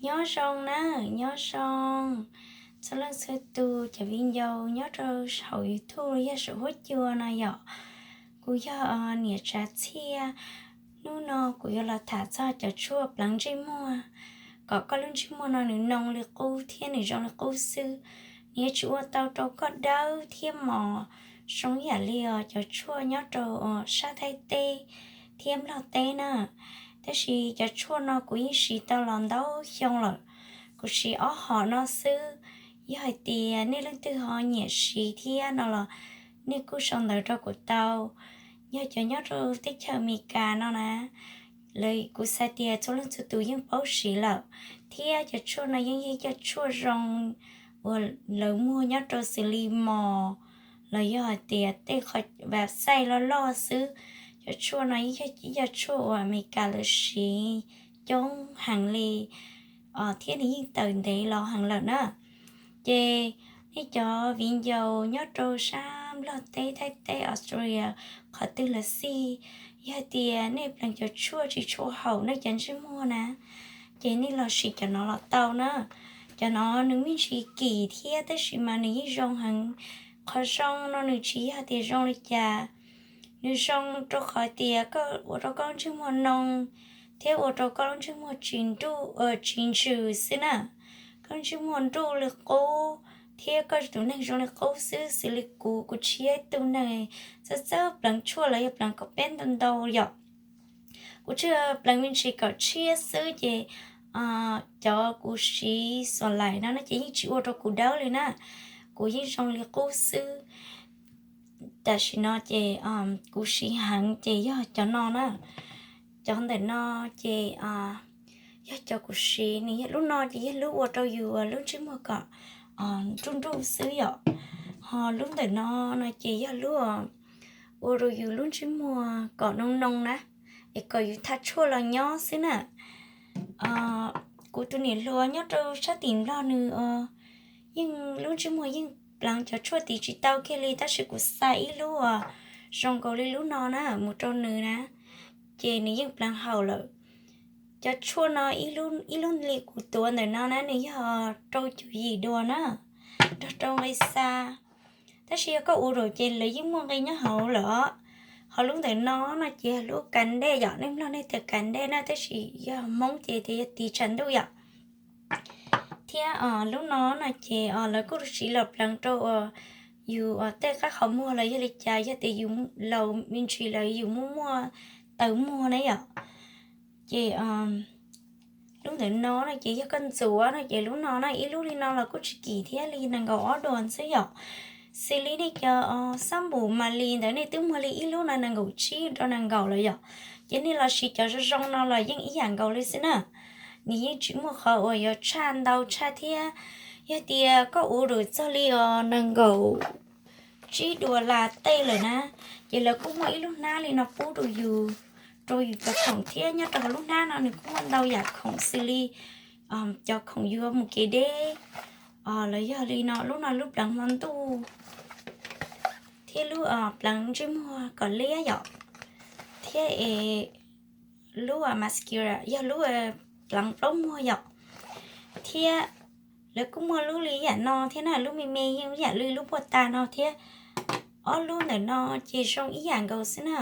Nyob zoo na, nyob zoo txhua leej txhua tus cov viv ncaus nyob rau saum YouTube los yog saum huab cua no yom. Kuv yog niam Tsav Txhiaj. Hnub no kuv yuav los tham txog cov tshuaj pleev ntsej muag, kom koj lub ntsej muag no nws noo li qub thiab nws zoo li qub xwb. Nws yuav tsis ua tau rau koj dawb thiab mos zoo ib yam li os cov tshuaj nyob rau sab Thaib teb thiab Nplog teb na. Tab sis cov tshuaj no kuv yeej siv tau los ntau xyoo lawm. Kuv siv ob hom no xwb. Yog hais tias nej leej twg ho nyiam siv thiab no los nej kuj sau ntawv rau kuv tau. Yog cov nyob rau teb chaws Amelikas no na, lawv kuv xav tias txhua leej txhua tus yeej paub siv lawm, thiab cov tshuaj no yeej yog cov tshuaj zoo uas lawv muag nyob rau xws li mos los yog hais tias tej qhov vav xaij loj loj xwb. Cov tshuaj no yeej yog cov tshuaj uas Amelikas lawv siv coob heev li thiab nws yeej tawm ntev los heev lawm na. Ces nej cov viv ncaus nyob rau sab Nplog teb, Thaib teb, Australia, qhov twg los xij, yog tias nej pleev cov tshuaj tsis tshua haum nej cov ntsej muag na, ces nej los siv cov no los tau na. Cov no nws me ntsis kim thiab tab sis mas nws yeej zoo heev. Qhov zoo no nws tsis yog tias zoo li cas, nws zoo rau qhov tias koj ua rau koj lub ntsej muag noo thiab ua rau koj lub ntsej muag tsis nruj tsis ntsws xwb na. Koj lub ntsej muag nruj li qub thiab koj tus neeg zoo li qub xwb. Xws li kuv, kuv tsis yog ib tug neeg txawj txawj pleev tshuaj los yog pleev koj peb ntau ntau yom. Kuv tsuas pleev me ntsis kaum tshiab xwb ces cov kuv siv xuas laim no no ces yeej tsis ua rau kuv dawb li na. Kuv yeej zoo li qub xwb. Tam sim no ces kuv siv heev ces yog cov no na. Cov ntawm no ces yog cov kuv siv, nws yog lub no ces yog lub ua rau yus lub ntsej muag kom nruj nruj xwb yom. Ho lub ntawm no no ces yog lub ua rau yus lub ntsej muag kom noo noo na, es kom yus tha tshuaj los nyob xwb na. Kuv tus niam hluas nyob rau sab tim Nplog nws yeej lub ntsej muag yeej pleev cov tshuaj tid tsis tau kiag li, tab sis kuv xa ib lub uas zoo nkaus li lub no na mus rau nws na, ces nws yeej pleev haum lawm. Cov tshuaj no ib lub li kuv tuav ntawm no na nws yog rau caum yim duas na, nrog rau nqi xa. Tab sis yog koj ua lawm ces lawv yeej muaj nqi nyob hauv lawm. Ho lub ntawm no no ces yog lub kas dej yom, nej Nplog nej tias kas dej na, tab sis yog Hmoob ces tias yog tiv tshav ntuj yom. Thiab lub no no ces lawv kuj siv los pleev rau uas yus tej qab qhov muag los yog li cas, yog tias yus laus me ntsis lawm yus muaj muaj taw muag na yom. Ces lub ntawm no no ces yog koj ntxuav no ces lub no no ib lub li no los kuj tsis kim thiab li, nees nkaum ob duas xwb yom. Xws li nej cov xab npum Malis ntawd nej twb muag li ib lub no nees nkaum tsib rau nees nkaum lawm yom. Ces nej los siv cov zoo zoo no los yeej ib yam nkaus li xwb na. Nws yeej tsis muaj qhov uas yuav tshaj ntau tshaj thiab. Yog tias koj ua lawm txog li os nees nkaum tsib duas las tej lawm na, ces lawv kuj muaj ib lub hnab li no pub rau yus, rau yus cov khoom thiab. Nyob rau hauv lub hnab no nws kuj muaj ntau yam khoom xws li cov khoom yuav mus kev deb, los yog li no lub no lub pleev hmo ntuj, thiab lub pleev ntsej muag kom liab yom, thiab es lub mascara yog lub pleev plaub muag yom. Thiab lawv kuj muaj lub li yam no thiab na, lub me me yeej yam li lub puag ta no thiab. Ob lub ntawm no ces zoo ib yam nkaus xwb na,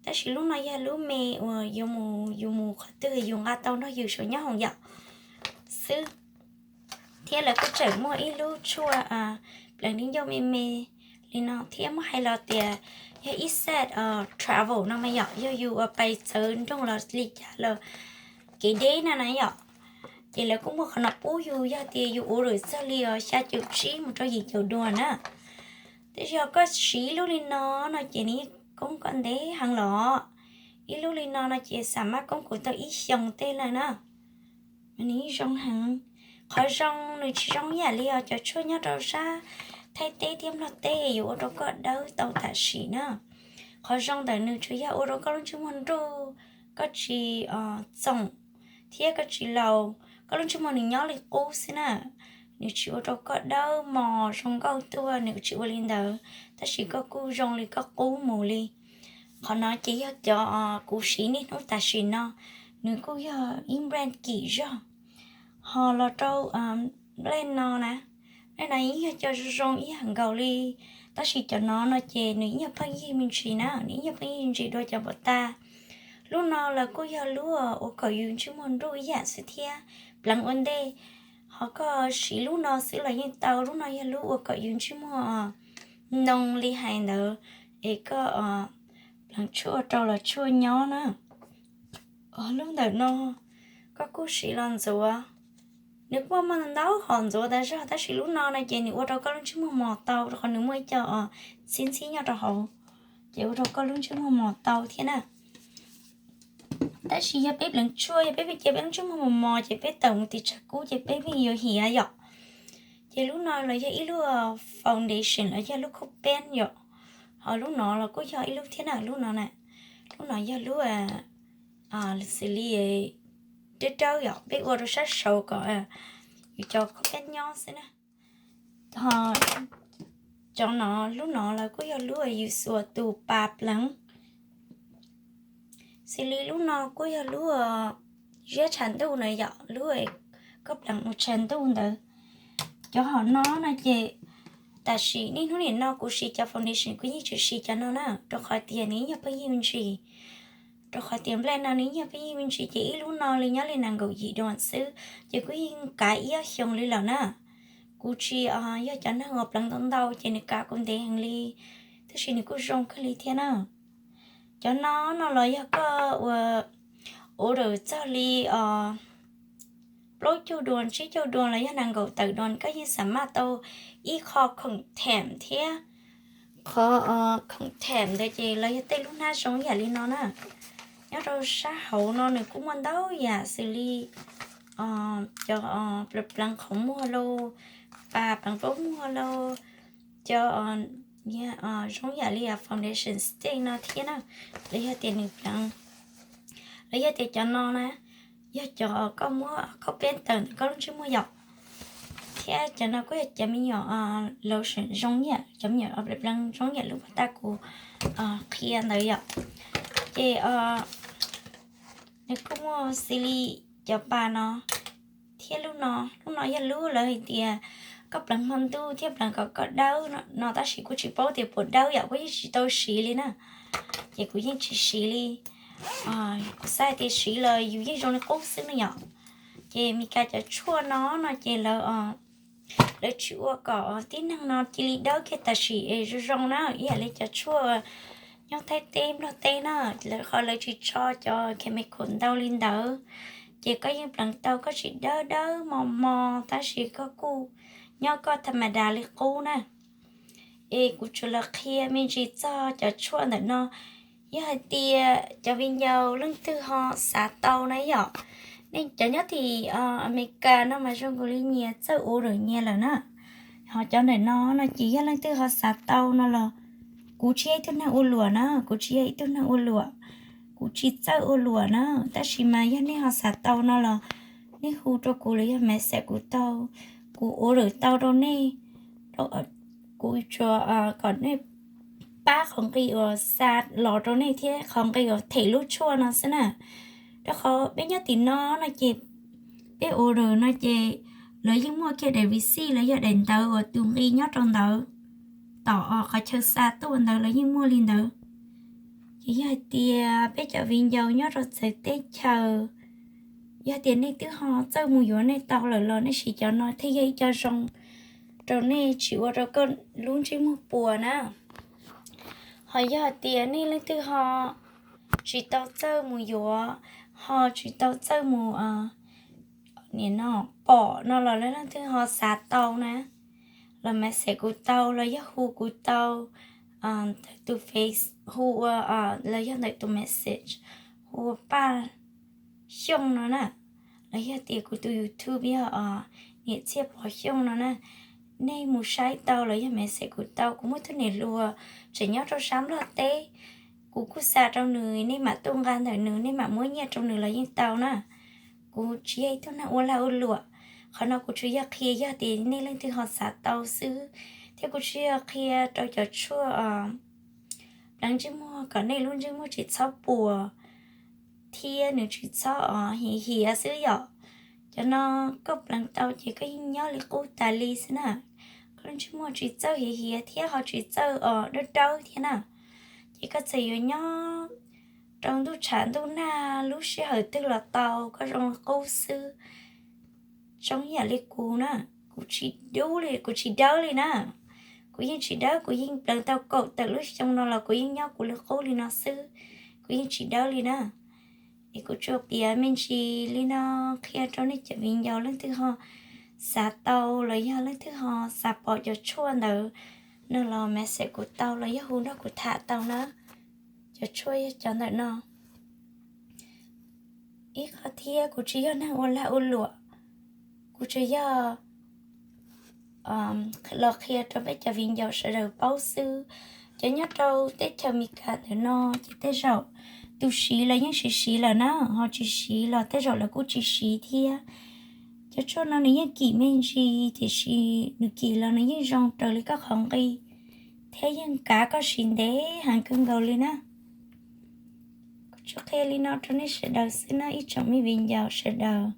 tab sis lub no yog lub me uas yuav mus, yus mus qhov twg yus nqa tau nrog yus saum nyob hoom yom xwb. Thiab lawv kuj tseem muaj ib lub tshuaj pleev di ncauj me me li no thiab, muab hais los tias yog ib set travel no mas yom, yog yus uas pais txawv nroog los li cas los kev deb na na yom. Ces lawv kuj muaj qhov no pub yus yog tias yus ua lawm txog li os xya caum tsib mus rau yim caum duas na. Tab sis yog koj siv ib lub li no no ces nws yeej koob koj ntev heev los. Ib lub li no no ces xam mab koob kuv tau ib xyoos tej lawm na. Nws yeej zoo heev. Qhov zoo nws tsis zoo ib yam li os cov tshuaj nyob rau sab Thaib teb thiab Nplog teb yuav ua rau koj dawb tau tam sim na. Qhov zoo ntawm nws tsuas yog ua rau koj lub ntsej muag nruj, koj tsis txoom thiab koj tsis laus, koj lub ntsej muag nws nyob li qub xwb na. Nws tsis ua rau koj dawb mos zoo nkauj tuaj, nws tsis ua li ntawd, tab sis koj kuj zoo li koj qub mus li. Qhov no ces yog cov kuv siv niaj hnub tam sim no, nws kuj yog ib brand kim zog. Ho los rau nplej no na, nplej no yeej yog cov zoo zoo ib yam nkaus li, tab sis cov no no ces nws yeej yog pheej yig me ntsis na, nws yeej yog pheej yig me ntsis dua cov npau tas. Lub no los kuj yog lub ua kom yus ntsej muag nruj ib yam xwb thiab, pleev ua ntej. Ho koj siv lub no xwb los yeej tau, lub no yog lub ua kom yus ntsej muag noo li hais ntawd, es koj pleev tshuaj rau los tshuaj nyob na. Lub ntawm no koj kuj siv los ntxuav, nws kuj muaj ntau hom ntxuav tas zog, tab sis lub no no ces nws ua rau koj lub ntsej muag mos tau, rau qhov nws muaj ib co txhib ntxhib nyob rau hauv, ces ua rau koj lub ntsej muag mos tau thiab na. Tab sis yog peb pleev tshuaj, yog peb pheej cia peb lub ntsej muag mos mos ces peb tawm mus tim tshav kub ces peb pheej yuav hiav yom. Ces lub no los yog ib lub foundation los yog lub khaub peeb yom. Ho lub no los kuj yog ib lub thiab na, lub no na, lub no yog lub xws li dawb dawb yom, peb ua rau sab saud kom yus cov khaub peeb nyob xwb na. Ho cov no, lub no los kuj yog lub yus xuas tus pas pleev. Xws li lub no kuj yog lub ziab tshav ntuj na yom, lub koj pleev mus tshav ntuj ntawd. Cov hom no no ces tam sim niaj hnub nim no kuv siv cov foundation kuv yeej tseem siv cov no na, rau qhov tias nws yeej yog pheej yig me ntsis. Rau qhov tias nplej no nws yeej yog pheej yig me ntsis ces ib lub no li nyob li nees nkaum yim dollars xwb, ces kuj yeej kav ib ob xyoos li lawm na. Kuv tsis yog cov neeg uas pleev ntau ntau ces nws kav kuv ntev heev li, tab sis nws kuj zoo kawg li thiab na. Cov no no los yog koj ua order txog li plaub caug dollars, tsib caug dollars los yog nees nkaum tawm dollars koj yeej xam maj tau ib qho khoom them thiab. Qhov khoom them ntawd ces los yog tej lub hnab zoo yam li no na. Nyob rau sab hauv no nws kuj muaj ntau yam xws li cov pleev qhov muag lauj, pas pleev plaub muag lauj, cov zoo yam li foundation stick no thiab na. Los yog tias nws pleev, los yog tias cov no na, yog cov koj muab khaub peeb tawm ntawm koj lub ntsej muag yom. Thiab cov no kuj yog cov me nyuam lotion zoo yam, cov me nyuam pleev zoo yam lub pas tas kuv qhia ntawd yom. Ces nws kuj muaj xws li cov pas no thiab lub no, lub no yog lub lawv hais tias koj pleev hmo ntuj thiab pleev kom koj dawb no, tab sis kuv tsis paub tias puas dawb yom, kuv yeej tsis tau siv li na. Ces kuv yeej tsis siv li. Kuv xav tias siv los yus yeej zoo li qub xwb ne yom. Ces Mis Kas cov tshuaj no no ces lawv, lawv tsis ua kom tib neeg no cia li dawb kiag tam sim es zoo zoo na, ib yam li cov tshuaj nyob Thaib teb Nplog teb na, lawv qhov lawv tsis tso cov chemical ntau li ntawd. Ces koj yeej pleev tau koj tsis dawb dawb mos mos tab sis koj kuj nyob koj tham ma das li qub na. Es kuv tsuas los qhia me ntsis txog cov tshuaj ntawm no. Yog hais tias cov viv ncaus leej twg ho xav tau na yom, nej cov nyob tim Amelikas no mas zoo nkaus li nyias txawj ua lawm nyias lawm na. Ho cov ntawm no no ces yog leej twg ho xav tau no los, kuv tsis yog ib tug neeg ua luam na, kuv tsis yog ib tug neeg ua luam, kuv tsis txawj ua luam na. Tab sis mas yog nej ho xav tau no los nej hu rau kuv los yog message kuv tau, kuv ua lawm tau rau nej. Kuv tsuas kom nej pab qhov nqi uas xa los rau nej thiab qhov nqi uas them lub tshuaj no xwb na. Rau qhov peb nyob tim no no ces peb order no ces lawv yeej muaj kiag daim receipt los yog daim ntawv uas tus nqi nyob rau ntawd, tom qhov chaw xa tuaj ntawd lawv yeej muaj li ntawd. Ces yog hais tias peb cov viv ncaus nyob rau txawv teb chaws, yog tias nej twb ho txawj mus yuav nej tau lawm los nej siv cov no thiaj yog ib co zoo rau nej tsis ua rau koj lub ntsej muag puas na. Ho yog hais tias nej leej twg ho tsis tau txawj mus yuav, ho tsis tau txawj mus nim no pom no los leej twg ho xav tau na, los message kuv tau los yog hu kuv tau ntawm tus Face, hu ua, los yog ntawm tus message, hu ua Paj Xyooj no na, los yog tias kuv tus YouTube yog Niam Txhiaj Pov Xyooj no na. Nej mus saib tau los yog message kuv tau, kuv muaj ib tug niam hluas tseem nyob rau sab Nplog teb, kuv kuj xa rau nws, nej mam tuaj nqa ntawm nws, nej mam muab nyiaj rau nws los yeej tau na. Kuv tsis yog ib tug neeg ua lag ua luam, qhov no kuv tsuas yog qhia yog tias nej leej twg ho xav tau xwb, thiab kuv tsuas yog qhia rau cov tshuaj pleev ntsej muag kom nej lub ntsej muag tsis txhob puas thiab nws tsis txhob hiav hiav xwb yom. Cov no koj pleev tau ces koj yeej nyob li qub tas li xwb na. Koj lub ntsej muag tsis txawj hiav hiav thiab ho tsis txawj os dawb dawb thiab na. Ces koj txawm yuav nyob rau ntuj tshav ntuj nag lub sij hawm twg los tau, koj zoo li qub xwb. Zoo yam li kuv na, kuv tsis dub li, kuv tsis dawb li na. Kuv yeej tsis dawb, kuv yeej pleev tau kaum tawm lub xyoo no los kuv yeej nyob kuv li qub li no xwb, kuv yeej tsis dawb li na. Es kuv tsuas piav me ntsis li no qhia rau nej cov viv ncaus, leej twg ho xav tau los yog leej twg ho xav pom cov tshuaj ntawd no los message kuv tau los yog hu nrog kuv tham tau na. Cov tshuaj yog cov ntawm no. Ib qho thiab, kuv tsis yog neeg ua lag ua luam, kuv tsuas yog los qhia rau peb cov viv ncaus sawv daws paub xwb. Cov nyob rau teb chaws Amelikas ntawm no ces tej zaum tus siv los yeej siv siv lawm na, ho tsis siv los tej zaum lawv kuj tsis siv thiab. Cov tshuaj no nws yeej kim me ntsis, tiam sis nws kim los nws yeej zoo raws li koj qhov nqi thiab yeej kav koj siv ntev heev kawg nkaus li na. Kuv tsuas qhia li no rau nej sawv daws xwb na ib tsoom me viv ncaus sawv daws.